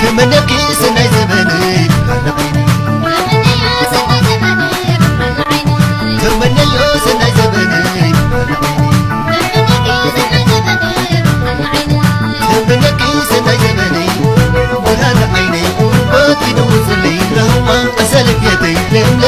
ተመነኪ ሰናይ ዘመን ኣረቂኒ ተመነዮ ሰናይ ዘመን ኣረቂኒ ተመነኪ ሰናይ ዘመን ብርሃን ዓይነይ በኪዱ ጽልይ ራማ ኣሰለፍየተይ ለምለ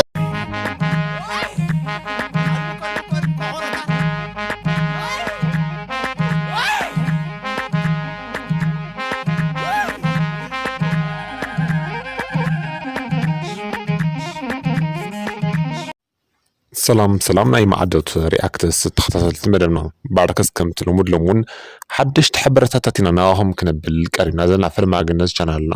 ሰላም ሰላም ናይ ማዕዶት ሪኣክትስ ተኸታተልቲ መደብና፣ ባዕዳከስ ከምቲ ልሙድ ሎም እውን ሓደሽቲ ሓበሬታታት ኢና ናባኹም ክነብል ቀሪብና ዘለና። ፈለማ ግን ነዚ ቻናልና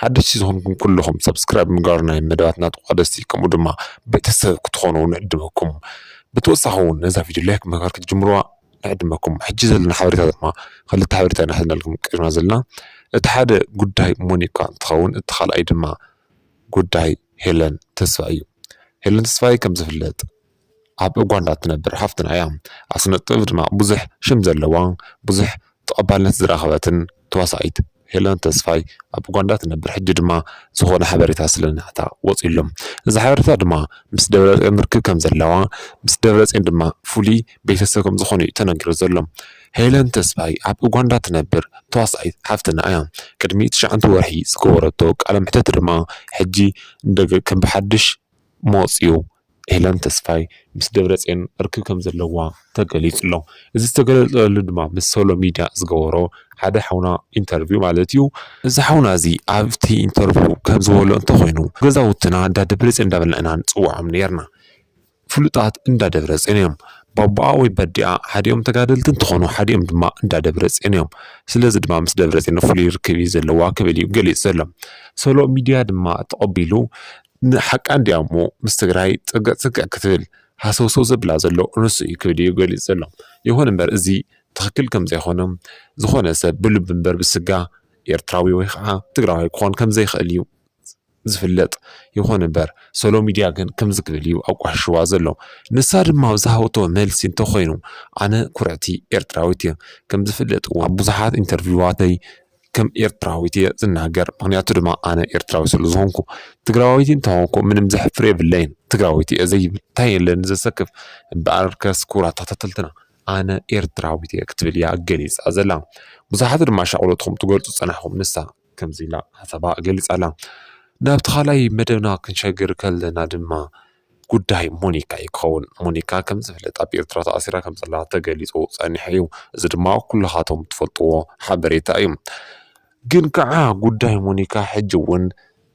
ሓደሽቲ ዝኾንኩም ኩልኹም ሰብስክራይብ ምግባር ናይ መደባትና ተቋደስቲ ከምኡ ድማ ቤተሰብ ክትኾኑ ንዕድመኩም። ብተወሳኺ እውን ነዛ ቪድዮ ላይክ ምግባር ክትጅምርዋ ንዕድመኩም። ሕጂ ዘለና ሓበሬታ ድማ ክልተ ሓበሬታ ኢና ሒዝናልኩም ቀሪብና ዘለና። እቲ ሓደ ጉዳይ ሞኒካ እንትኸውን እቲ ካልኣይ ድማ ጉዳይ ሄለን ተስፋይ እዩ። ሄለን ተስፋይ ከም ዝፍለጥ ኣብ ኡጋንዳ ትነብር ሓፍትና እያ። ኣብ ስነ ጥበብ ድማ ብዙሕ ሽም ዘለዋ ብዙሕ ተቐባልነት ዝረኸበትን ተዋሳኢት ሄለን ተስፋይ ኣብ ኡጋንዳ ትነብር። ሕጂ ድማ ዝኾነ ሓበሬታ ስለ ናታ ወፂሎም። እዚ ሓበሬታ ድማ ምስ ደብረፅዮን ርክብ ከም ዘለዋ ምስ ደብረፅዮን ድማ ፍሉይ ቤተሰብ ከም ዝኾኑ እዩ ተነጊሩ ዘሎ። ሄለን ተስፋይ ኣብ ኡጋንዳ ትነብር ተዋሳኢት ሓፍትና እያ። ቅድሚ ትሽዓንተ ወርሒ ዝገበረቶ ቃለ ምሕተት ድማ ሕጂ እንደገ ከም ብሓድሽ መወፅኡ ሄለን ተስፋይ ምስ ደብረፅዮን ርክብ ከም ዘለዋ ተገሊፁ ኣሎ። እዚ ዝተገለፀሉ ድማ ምስ ሶሎ ሚድያ ዝገበሮ ሓደ ሓውና ኢንተርቪው ማለት እዩ። እዚ ሓውና እዚ ኣብቲ ኢንተርቪው ከም ዝበሎ እንተኮይኑ ገዛውትና እንዳ ደብረፅዮን እንዳበልና ኢና ንፅውዖም ነርና። ፍሉጣት እንዳ ደብረፅዮን እዮም። ባቦኣ ወይ በዲኣ ሓዲኦም ተጋደልቲ እንትኾኑ ሓዲኦም ድማ እንዳ ደብረፅዮን እዮም። ስለዚ ድማ ምስ ደብረፅዮን ፍሉይ ርክብ እዩ ዘለዋ ክብል እዩ ገሊፁ ዘሎ። ሶሎ ሚድያ ድማ ተቐቢሉ ንሓቃ እንዲያ እሞ ምስ ትግራይ ፅግዕ ፅግዕ ክትብል ሃሰውሰው ዘብላ ዘሎ ንሱ እዩ ክብል እዩ ገሊፁ ዘሎ። ይኹን እምበር እዚ ትኽክል ከም ዘይኮነ ዝኾነ ሰብ ብልቢ እምበር ብስጋ ኤርትራዊ ወይ ከዓ ትግራዋይ ክኾን ከም ዘይኽእል እዩ ዝፍለጥ። ይኹን እምበር ሶሎ ሚድያ ግን ከምዚ ክብል እዩ ኣቋሽሽዋ ዘሎ። ንሳ ድማ ኣብ ዝሃበቶ መልሲ እንተኾይኑ ኣነ ኩርዕቲ ኤርትራዊት እየ። ከም ዝፍለጥ እውን ኣብ ብዙሓት ኢንተርቪዋተይ ከም ኤርትራዊት እየ ዝናገር፣ ምኽንያቱ ድማ ኣነ ኤርትራዊ ስለ ዝኾንኩ። ትግራዋይቲ እንተኾንኩ ምንም ዘሕፍር የብለይን። ትግራዊት እየ ዘይብል እንታይ የለኒ ዘሰክፍ። እምበኣርከስ ክቡራት ተኸታተልትና ኣነ ኤርትራዊት እየ ክትብል እያ ገሊፃ ዘላ። ብዙሓት ድማ ሻቕሎትኹም ትገልፁ ፀናሕኹም። ንሳ ከምዚ ኢላ ሓሳባ ገሊፃ ኣላ። ናብቲ ካልኣይ መደብና ክንሸግር ከለና ድማ ጉዳይ ሞኒካ እዩ ክኸውን። ሞኒካ ከም ዝፍለጥ ኣብ ኤርትራ ተኣሲራ ከም ዘላ ተገሊፁ ፀኒሑ እዩ። እዚ ድማ ኩልኻቶም ትፈልጥዎ ሓበሬታ እዩ። ግን ከዓ ጉዳይ ሞኒካ ሕጂ እውን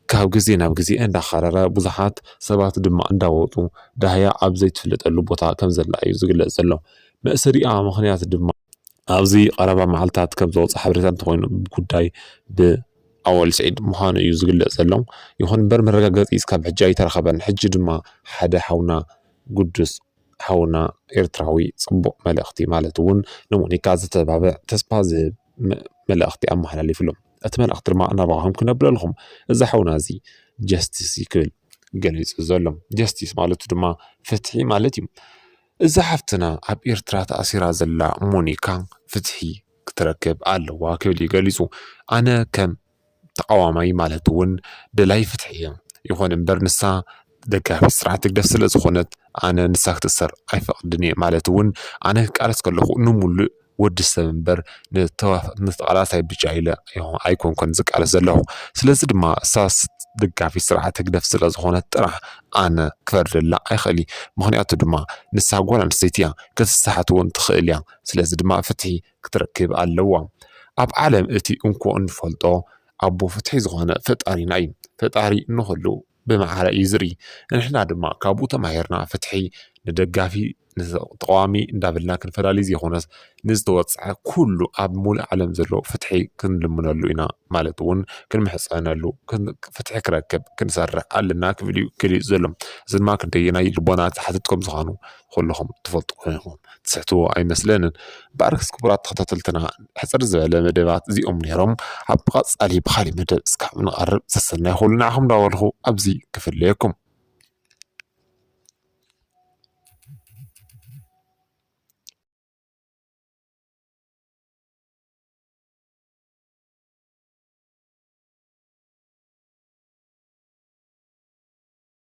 ካብ ግዜ ናብ ግዜ እንዳኸረረ ብዙሓት ሰባት ድማ እንዳወጡ ዳህያ ኣብ ዘይትፍለጠሉ ቦታ ከም ዘላ እዩ ዝግለፅ ዘሎ። መእሰሪኣ ምኽንያት ድማ ኣብዚ ቀረባ መዓልታት ከም ዝወፅእ ሓበሬታ እንተኾይኑ ጉዳይ ብኣወል ስዒድ ምዃኑ እዩ ዝግለፅ ዘሎ። ይኹን እምበር መረጋገፂ እስካብ ሕጂ ኣይተረኸበን። ሕጂ ድማ ሓደ ሓውና ግዱስ ሓውና ኤርትራዊ ፅቡቕ መልእኽቲ ማለት እውን ንሞኒካ ዘተባብዕ ተስፋ ዝህብ መ- መልእኽቲ ኣመሓላሊፉሎም። እቲ መልእኽቲ ድማ እናባኻኹም ክነብረልኹም እዚ ሓውና እዚ ጀስቲስ እዩ ክብል ገሊፁ ዘሎ። ጀስቲስ ማለቱ ድማ ፍትሒ ማለት እዩ። እዛ ሓፍትና ኣብ ኤርትራ ተኣሲራ ዘላ ሞኒካ ፍትሒ ክትረክብ ኣለዋ ክብል እዩ ገሊፁ። ኣነ ከም ተቓዋማይ ማለት እውን ደላይ ፍትሒ እየ። ይኹን እምበር ንሳ ደጋፊ ስርዓት ህግደፍ ስለ ዝኾነት ኣነ ንሳ ክትእሰር ኣይፈቕድን እየ ማለት እውን ኣነ ክቃለስ ከለኹ ንሙሉእ ወዲ ሰብ እምበር ንተዋ- ንተቓላሳይ ብቻ ኢለ ኣይኮ- ኣይኮንኩን ዝቃለስ ዘለኹ። ስለዚ ድማ እሳስ ደጋፊ ስርዓት ህግደፍ ስለ ዝኾነት ጥራሕ ኣነ ክፈርደላ ኣይኽእል። ምኽንያቱ ድማ ንሳ ጓል ኣንስተይቲ እያ፣ ክትሰሓት እውን ትኽእል እያ። ስለዚ ድማ ፍትሒ ክትረክብ ኣለዋ። ኣብ ዓለም እቲ እንኮ እንፈልጦ ኣቦ ፍትሒ ዝኾነ ፈጣሪና እዩ። ፈጣሪ ንኹሉ ብማዕረ እዩ ዝርኢ። ንሕና ድማ ካብኡ ተማሂርና ፍትሒ ንደጋፊ ንተቃዋሚ እንዳበልና ክንፈላሊ ዘይኮነስ ንዝተወፅዐ ኩሉ ኣብ ሙሉእ ዓለም ዘሎ ፍትሒ ክንልምነሉ ኢና ማለት እውን ክንምሕፀነሉ ፍትሒ ክረክብ ክንሰርሕ ኣለና ክብል እዩ ገሊፁ ዘሎ። እዚ ድማ ክንደየናይ ልቦና ዝሓትት ከም ዝኾኑ ኩልኹም ትፈልጡ ኮይንኹም ትስሕትዎ ኣይመስለንን። እምበኣርከስ ክቡራት ተኸታተልትና ሕፅር ዝበለ መደባት እዚኦም ነይሮም። ኣብ ቀፃሊ ብኻሊእ መደብ እስካብ ንቐርብ ሰሰናይ ኩሉ ንዓኹም እንዳበልኹ ኣብዚ ክፍለየኩም።